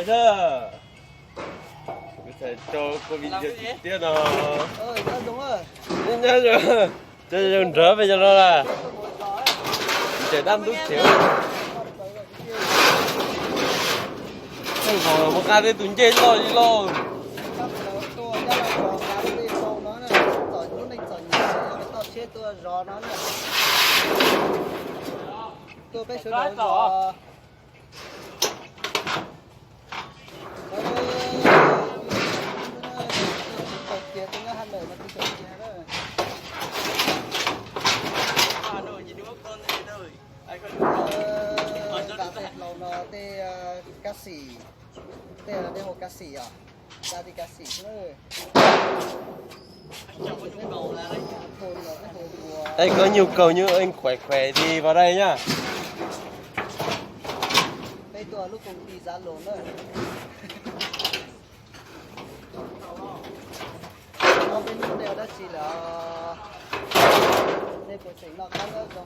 Ntag, kuv txhais rau koj video tiag no. Nyob zoo, nyob zoo nrog peb cov no las. Tseem dab ntub tsev. Tseem haus los mus nqa tej tus ncej loj li lauj. Tuaj peb sawv daws zos. Tsis tau cia, tau nyob ha lawm mas tsis tau cia na. Nram tej laus no tej kab xim, tej dej haus kab xim os, da tej kab xim xwb na. Es koj nhu cầu như anh khỏe khỏe thì vào đây nhá. Peb tuaj lub công ty Zalo na. Ob peb hnub nej ua dab tsi lawm? Nej puas tseem noj qab nyob zoo?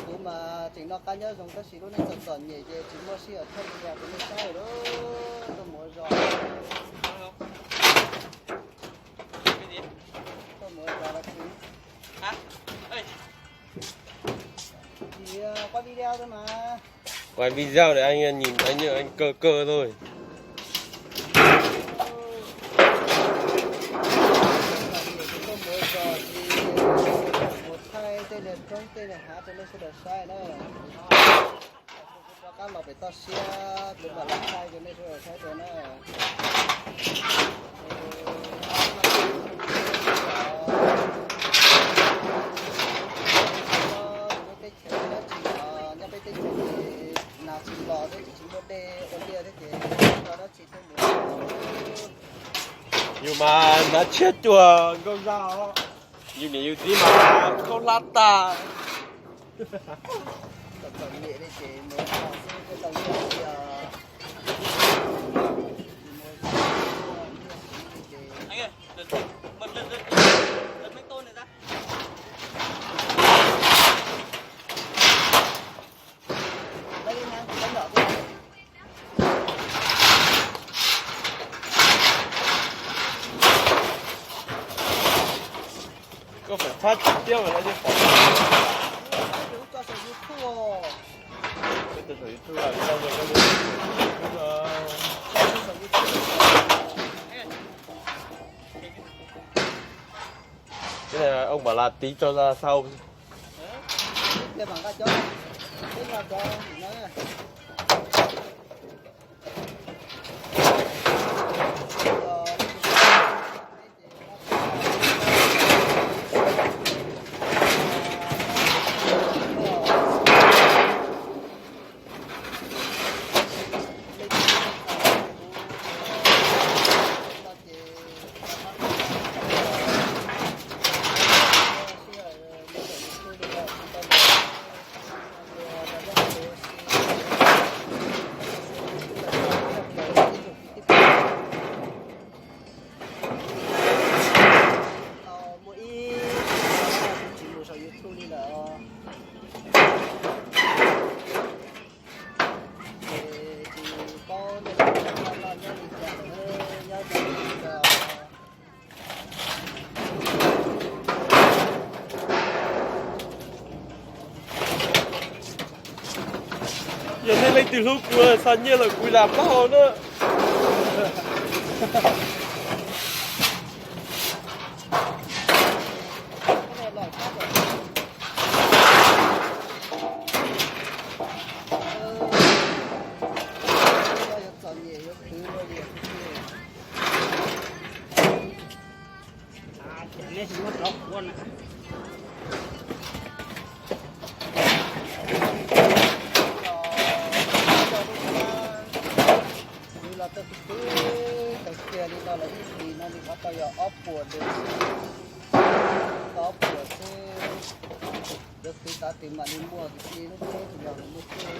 Kuv mas tseem noj qab nyob zoo tab sis lub neej txom txom nyem ces tsis muaj sij hawm thaij video rau nej saib lawm. Tuaj mus ua zog, tuaj mus ua zog los tsis Quay video để anh nhìn anh, anh cơ cơ thôi. Mus thaij tej niag roob tej niag hav rau nej sawv daws saib na. Kuv rov qab los pem toj siab kuv mam los thaij rau nej sawv daws saib dua na. Lub teb chaws dab tsi los nyob peb teb chaws ces nas tsis los thiab tsis muaj dej ua liaj thiab ces ua dab tsi thiaj mus. Yus mas hnav tshiab cuag nkauj zaj os, yus niam yus txiv mas khaub hlab tag. Txom txom nyem li ces mus ua zog xwb thiaj tau nyiaj tiag. Koj phải phát trực tiếp vào nó chứ phải. Koj tôi thử YouTube rồi, sao giờ koj YouTube rồi? Cái này là ông bảo là tí cho ra sau. Tau muaj ib tsis mus saum YouTube li lawm os. Ces tsis paub nej nyob li cas lawm, nyob li cas. Yog nej leej twg hlub kuv xa nyiaj los kuv zam plaub hau na. Nws los tau kwv tw tau kiag li no los ib hlis no nws qhov tau yog ob puas dua xwb, tau ob puas xwb. Dua kwv tav twg mam li muaj, kwv tij lub teb tus yog nws muaj txiaj,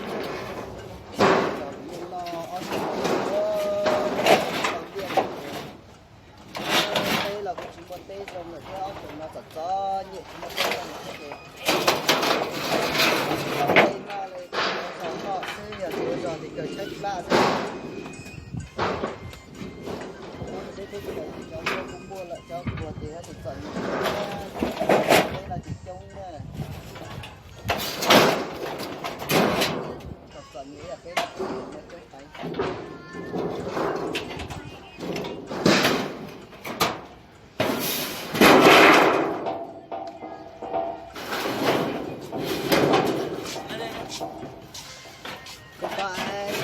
tus yog nws muaj noj ob tug tau tiaj. Teb los kuj tsis muaj teb zoo lawm thiab, ob tug no txom txom nyem tsis muaj teb zoo lawm thiab ces tsis muaj teb noj li, tsis muaj zog noj xwb, yog tsis muaj zog li Kawg tshaib plab xwb. Peb thiab cov muaj muaj lawm, cov kuag ces txom txom nyem, peb no tsis coob na. Txom txom nyem ib yam peb no coob heev.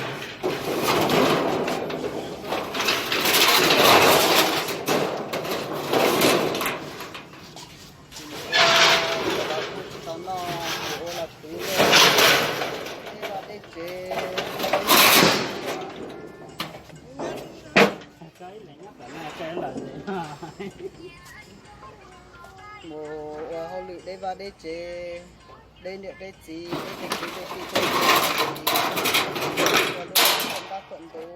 Tsis tau noj, ua los twv, dej vaj dej tsev. Mus ua hauj lwm deb vaj deb tsev, deb niam deb txiv, deb tej kwv tej tij, deb tej ua lub npab pam ntuv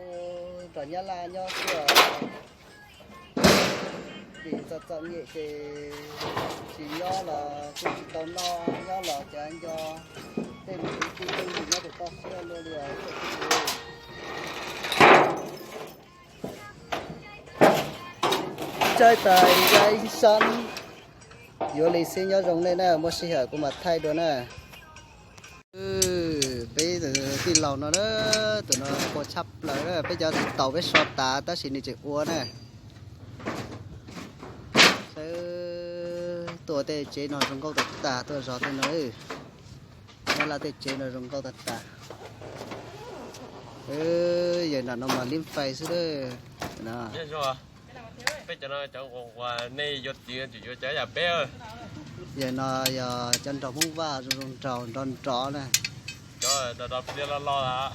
nrog Nyab Laj nyob xwb. Vim txom txom nyem ces tsis nyob los kuj tsis tau noj, nyob los cav nco tej mus kwv tij tej nyob tes toj siab luaj li os. Tsaib tais zaib sab, yuav li xwb, nyob zoo nej na, muaj sij hawm kuv mam thaij dua na. Peb tij laug no, tus no qua tshaj plaws, peb cov tsis taus peb so tas tab sis nws tseem ua na. Saib tuaj tej tsev no zoo nkauj tag tag, tuaj zov tej no. Nyab Laj tej tsev no zoo nkauj tag tag. Yawg no no mas lim fais xwb. Peb cov no cov uas nej yuav txiv tseem yuav cov yam peb. Yawg no yog cov nraug Hmoob Vaj zoo zoo nraug nrov nrov na. Cov nrov nrov pliag loj loj.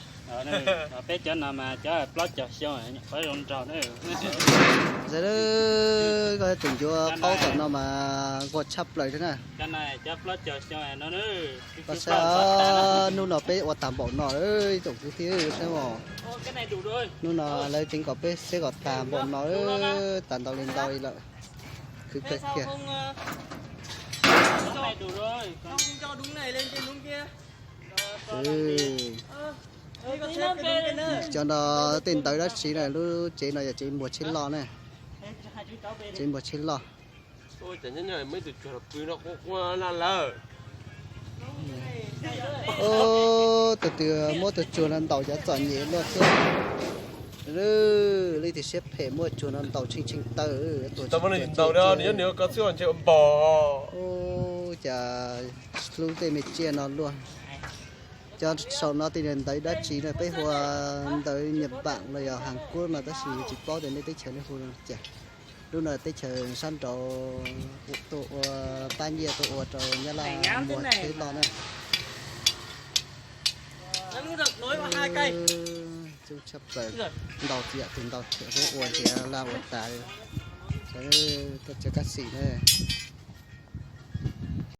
Peb cov no mas cov plaub caug xyoo qhov zoo nraug na. Koj tus ncuav paub tom no mas qua tshaj plaws thiab na. Koj saib, hnub no peb ua tag npaum no, ib tsoom kwv tij saib os. Hnub no lawv ceev kom peb seb kom tag npaum no, tag ntau li ntau li lawm. Khwv kawg kiag. Cov no tej ntawv dab tsi na, lub tsev no yog tsev npuag tsheb loj na. Tsev npuag tsheb loj. Tus twg muab tus tsuag no ntaus cov txom nyem luaj thiab. Leej twg siab phem muab tsuag no ntaus tsheej tsheej taw. Cas hlub tej me tsiaj no luaj. Cov saum no tej ntawv dab tsi no peb hu ua ntawv Nhật Bản los yog Hàn Quốc mas tab sis tsis paub tias nej teb chaws nej hu li cas. Lub no teb chaws sab nraud tuaj ua pab nyiaj tuaj ua rau Nyab Laj muag tsheb loj na. Coob tshaj plaws, ntau txiam tus ntau thiab ua ntiav laj ua tas. Sawv daws tuaj tsav kab xis na.